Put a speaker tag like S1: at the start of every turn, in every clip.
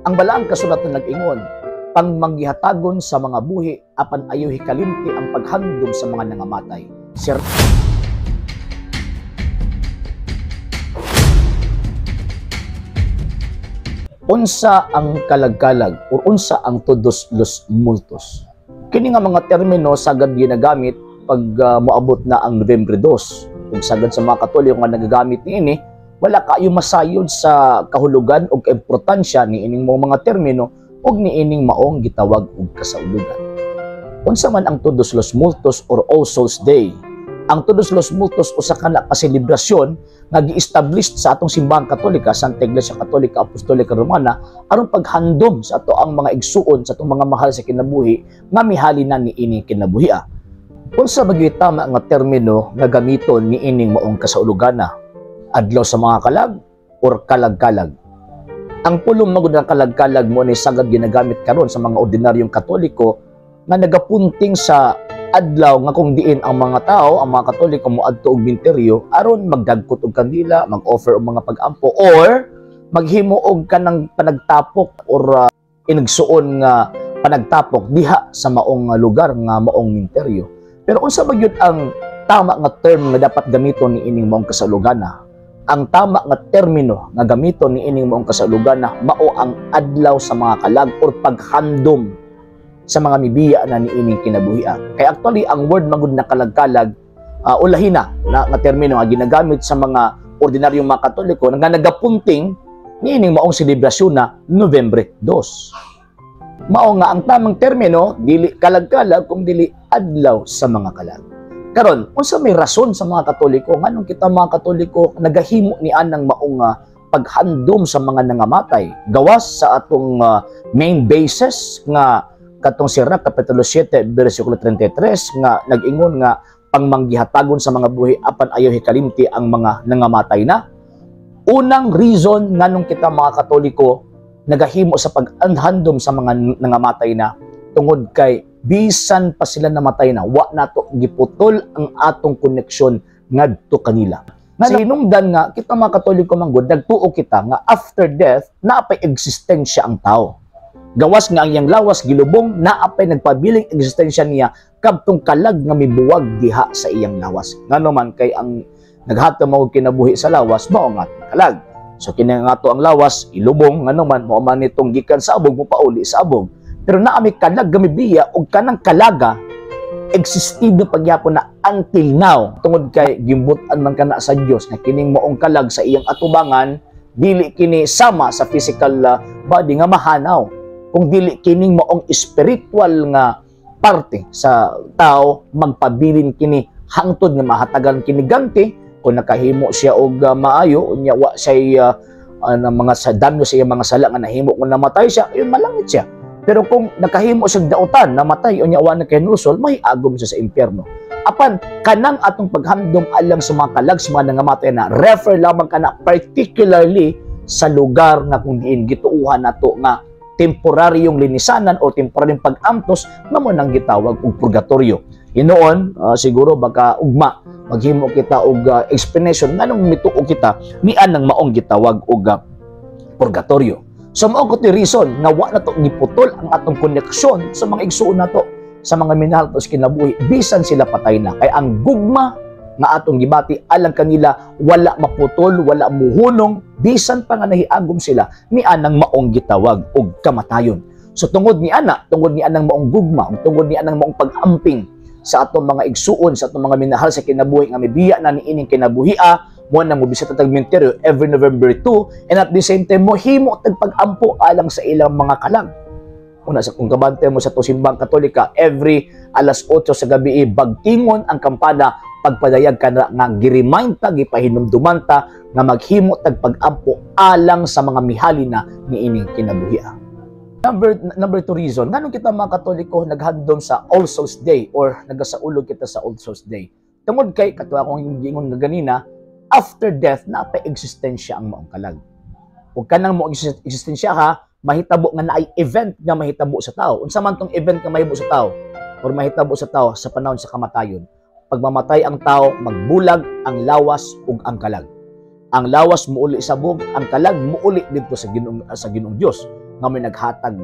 S1: Ang balaang kasulatan nag-ingon, pangmanggihatagon sa mga buhi apan ayaw hikalimti ang paghandom sa mga nangamatay. Sir Unsa ang kalagkalag or unsa ang todos los multos? Kini nga mga termino sagad ginagamit pag moabot na ang Nobyembre 2. Ug sagad sa mga Katoliko nga nagagamit niini, wala kaayo masayod sa kahulugan og importansya niining mga termino ug niining maong gitawag og kasaulugan. Unsa man ang Todos los Multos or All Souls Day? Ang Todos los Multos usa ka na kaselebrasyon nga gi-establish sa atong simbahang Katolika, Santa Iglesia Katolika Apostolika Romana, aron paghandom sa ato ang mga igsuon, sa atong mga mahal sa kinabuhi nga mihali na niining kinabuhia. Unsa ba gyud tama nga termino nga gamiton niining maong kasaulugana? Adlaw sa mga kalag or kalagkalag? Ang pulong magud nga kalagkalag mo ni sagad ginagamit karon sa mga ordinaryong Katoliko nga nagapunting sa adlaw nga kung diin ang mga tao, ang mga Katoliko moadto og minteryo aron magdagkot og kandila, mag-offer og mga pag-ampo or maghimo og kanang panagtapok or inigsuon nga panagtapok diha sa maong lugar nga maong minteryo. Pero unsa ba gyud ang tama nga term nga dapat gamiton niining maong kasaulugana? Ang tama nga termino nga gamiton niining maong kasaulugana mao ang adlaw sa mga kalag or paghandom sa mga mibiya na niining kinabuhia. Kaya actually ang word magud na kalagkalag ulahi na nga termino nga ginagamit sa mga ordinaryong mga Katoliko nga nagapunting niining maong selebrasyon na Nobyembre 2. Mao nga ang tamang termino dili kalagkalag kung dili adlaw sa mga kalag. Karon, unsa may rason sa mga Katoliko nganong kita mga Katoliko nagahimo ni anang maong paghandom sa mga nangamatay gawas sa atong main basis nga katong Sirach Kapitulo 7 versikulo 33 nga nag-ingon nga pangmanggihatagon sa mga buhi apan ayaw hikalimti ang mga nangamatay na? Unang reason nganong kita mga Katoliko nagahimo sa paghandom sa mga nangamatay na tungod kay bisan pa sila namatay na, wa nato giputol ang atong koneksyon ngadto kanila. Nga hinungdan nga kita mga Katoliko manggod nagtuo kita nga after death naapay eksistensya ang tao. Gawas nga ang iyang lawas gilubong, naapay nagpabiling eksistensya niya kabtong kalag nga mibuwag diha sa iyang lawas. Ngano man kay ang naghatag mo kinabuhi sa lawas mao nga kalag. So kini nga ato ang lawas ilubong, ngano man mao man nitong gikan sa abog mopauli sa abog. Pero naa may kalag nga mibiya og kanang kalaga existido pagyapon na until now tungod kay gimbut-an man kana sa Dios nga kining maong kalag sa iyang atubangan dili kini sama sa physical body nga mahanaw, kung dili kining maong spiritual nga parte sa tao magpabilin kini hangtod nga mahatagan kini ganti kung nakahimo siya og maayo unya wa siya mga sa damyo sa iyang mga sala nga nahimo kung namatay siya, yun malangit siya. Pero kung nakahimo siya dautan, namatay unya wa na kahinulsol, may agom siya sa impyerno. Apan kanang atong paghandom alang sa mga kalag sa mga nangamatay na refer lamang kana particularly sa lugar nga kung diin gituuhan nato nga temporaryong linisanan o temporaryong pag-amtos nga mo nang gitawag og purgatorio. Hinoon, siguro baka ugma maghimo kita og explanation nganong mituo kita nian nang maong gitawag og purgatorio. So mao ko ti reason nga wa nato giputol ang atong koneksyon sa mga igsuon nato, sa mga minahal to sa kinabuhi bisan sila patay na. Kay ang gugma nga atong gibati alang kanila wala maputol, wala muhunong bisan pa nga nahiagom sila ni anang maong gitawag og kamatayon. So tungod ni ana, tungod ni anang maong gugma, tungod ni anang maong pag-amping sa atong mga igsuon, sa atong mga minahal sa kinabuhi nga mibiya na niining kinabuhia, mo nang mobisita tag minteryo every November 2 and at the same time mohimo tag pag-ampo alang sa ilang mga kalag. Una sa kung kabante mo sa atong simbang Katolika, every alas 8 sa gabi bagtingon ang kampana pagpadayag ka na nga giremind ta, gipahinumduman ta nga maghimo tag pag-ampo alang sa mga mihali na niining kinabuhia. Number 2 reason nganong kita mga Katoliko naghandom sa All Souls Day or nagasaulog kita sa All Souls Day. Tungod kay katwa akong giingon nga ganina, after death naa pa eksistensya ang maong kalag. Ug kanang mo eksistensya ha, mahitabo nga naay event nga mahitabo sa tao. Unsa man tong event nga mahitabo sa tao or mahitabo sa tao sa panahon sa kamatayon? Pag mamatay ang tao, magbulag ang lawas ug ang kalag. Ang lawas muuli sa bug, ang kalag muuli didto sa Ginoong Dios nga may naghatag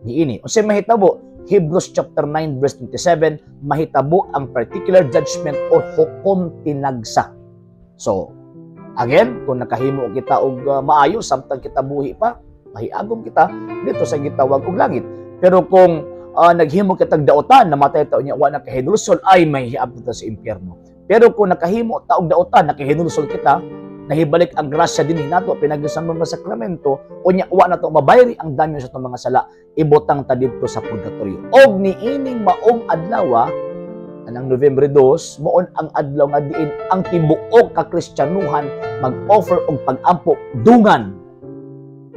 S1: niini. Unsay mahitabo? Hebrews chapter 9 verse 27, mahitabo ang particular judgment or hukom tinagsa. So, again, kung nakahimo kita og maayo samtang kita buhi pa, mahiagom kita didto sa gitawag og langit. Pero kung naghimo kitag daotan, namatay ta unya wa na kahinulsol, ay mahiabot ta sa impyerno. Pero kung nakahimo ta og daotan, nakahinulsol kita, nahibalik ang grasya dinhi nato pinagi sa mga sakramento, unya wa na to mabayri ang damyo sa atong mga sala, ibutang ta didto sa purgatorio. Og niining maong adlaw, anang Nobyembre 2, moon ang adlaw nga diin ang tibuok ka Kristiyanuhan mag-offer og pag-ampo dungan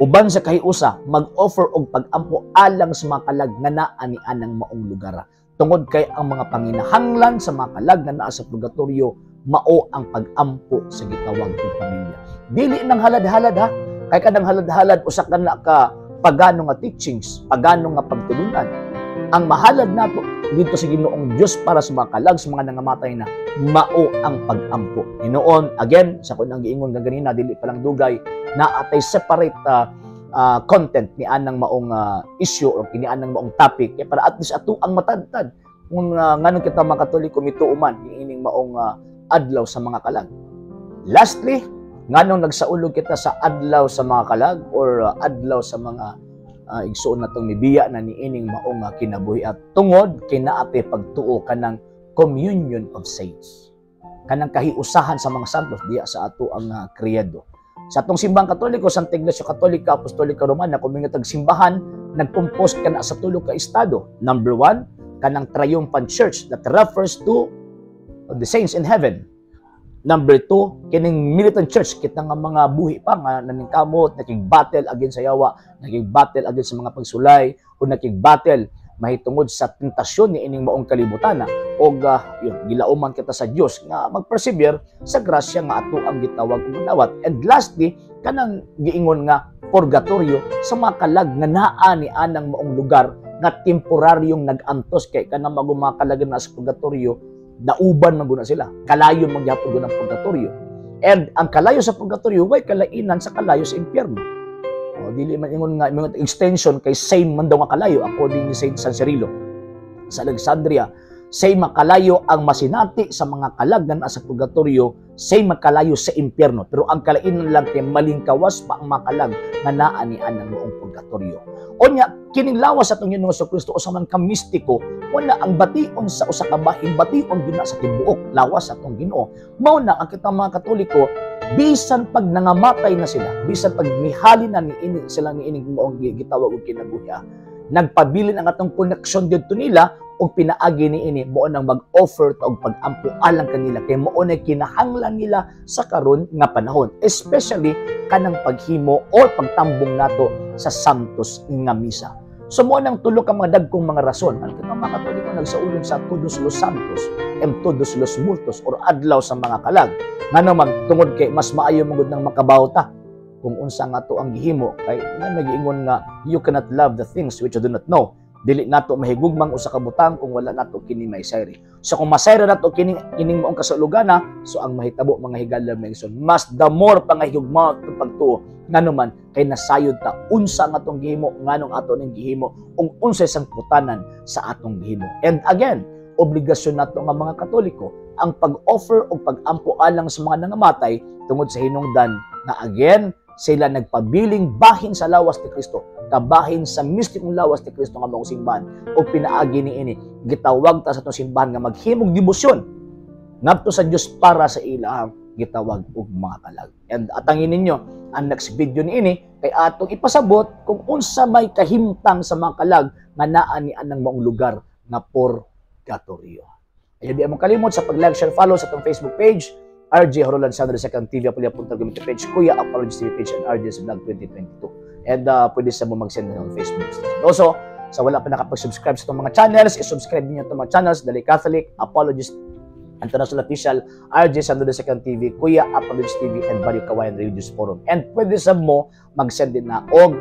S1: uban sa kahiusa, mag-offer og pag-ampo alang sa mga kalag nga naa ni anang maong lugar, tungod kay ang mga panginahanglan sa mga kalag nga naa sa purgatorio mao ang pag-ampo sa gitawag og pamilya. Dili nang halad-halad ha, kay kanang halad-halad usa ka na ka pagano nga teachings, pagano nga pagtulunan. Ang mahalad nato didto sa Ginoong Dios para sa mga kalag, sa mga nangamatay na, mao ang pag-ampo. Hinoon, again, sa kun ang giingon nga ganina, dili pa lang dugay, naa tay separate content ni anang maong issue or kini anang maong topic kay para at least ato ang matadtad kung nganong kita mga Katoliko mituo man niining maong adlaw sa mga kalag. Lastly, nganong nagsaulog kita sa adlaw sa mga kalag or adlaw sa mga igsuon natong mibiya na niining maong kinabuhi at tungod kay naa tay pagtuo kanang communion of saints, kanang kahiusahan sa mga santos diya sa ato ang credo. Sa atong Simbahang Katoliko, Santa Iglesia Katolika Apostolika Romana, kung mga tagsimbahan, nag-compose kana sa tulo ka estado. Number one, kanang triumphant church that refers to the saints in heaven. Number two, kining militant church, kita nga mga buhi pa nga naningkamot, nakig-battle against sa yawa, nakig-battle against sa mga pagsulay, o nakig-battle mahitungod sa tentasyon ni ining maong kalibutan o yun, gilauman kita sa Dios nga magpersevere sa grasya nga ato ang gitawag ug dawat. And lastly, kanang giingon nga purgatorio sa mga kalag nga naa ni anang maong lugar nga temporaryong nag-antos, kay kanang mga kalag na sa purgatorio, nauban man guna sila, kalayo man gyapon ng purgatorio. And ang kalayo sa purgatorio way kalainan sa kalayo sa impyerno. O, dili man ingon nga mga extension kay same man daw nga kalayo. According ni Saint San Cirilo sa Alexandria, same kalayo ang masinati sa mga kalag na sa purgatorio, same kalayo sa impyerno, pero ang kalainan lang kay malingkawas pa ang mga kalag nga naa ni anang maong purgatorio. Unya kining lawas sa atong Ginoong Kristo usa man ka mistiko, wala ang bation sa usa ka bahin, bation gyud na sa tibuok lawas sa atong Ginoo. Mao na ang kita mga Katoliko, bisan pag nangamatay na sila, bisan pag mihali na ni ini sila ni ining maong gitawag og kinabuhi, nagpabilin ang atong connection didto nila og pinaagi ni ini mao nang mag-offer ta og pag-ampo alang kanila kay mao na kinahanglan nila sa karon nga panahon, especially kanang paghimo or pagtambong nato sa Santos nga Misa. So mao nang tulo ka mga dagkong mga rason ang kita mga Katoliko nagsaulog sa Todos los Santos and Todos los Muertos or adlaw sa mga kalag. Ngano man? Tungod kay mas maayo magud nang makabaw ta kung unsa nga to ang gihimo, kay nga nagiingon nga you cannot love the things which you do not know. Dili nato mahigugmang usa ka butang kung wala nato kini maisayri. So kung masayra nato kini kining maong kasulugana, so ang mahitabo, mga higala, mga igsoon, mas the more pa nga higugma atong pagtuo, ngano man kay nasayod ta unsa nga atong gihimo, nganong ato ning gihimo, ug unsay sangputanan sa atong gihimo. And again, obligasyon nato nga mga Katoliko ang pag-offer og pag-ampo alang sa mga nangamatay tungod sa hinungdan nga again sila nagpabiling bahin sa lawas ni Kristo, kabahin sa mistikong lawas ni Kristo nga maong simbahan. O pinaagi ni ini, gitawag ta sa atong simbahan nga maghimog debosyon ngadto sa Dios para sa ilahang gitawag og mga kalag. And atangin ninyo ang next video niini kay atong ipasabot kung unsa may kahimtang sa mga kalag nga naa ni anang maong lugar nga purgatorio. Ayaw di mo kalimot sa pag-like, share, follow sa atong Facebook page, RJ Horolan Sandro Second TV, Apulia Punta Community page, Kuya Apology TV page, and RJ's Vlog 2022. And pwede sa mo mag-send na on Facebook. And also, sa wala pa nakapag-subscribe sa itong mga channels, i-subscribe niyo itong mga channels, Dali Catholic, Apologist International Official, RJ Sandro Second TV, Kuya Apologist TV, and Barrio Kawayan Religious Forum. And pwede sa mo mag-send din na og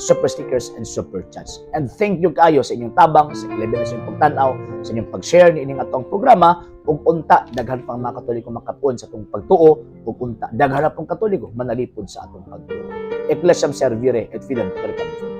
S1: super stickers and super chats. And thank you kayo sa inyong tabang, sa ilabi na sa inyong pagtanaw, sa inyong pag-share niining atong programa ug unta daghan pang mga Katoliko makapuon sa atong pagtuo ug unta daghan pong Katoliko manalipod sa atong pagtuo. Ecclesiam Servire et Fidem Perpetuum.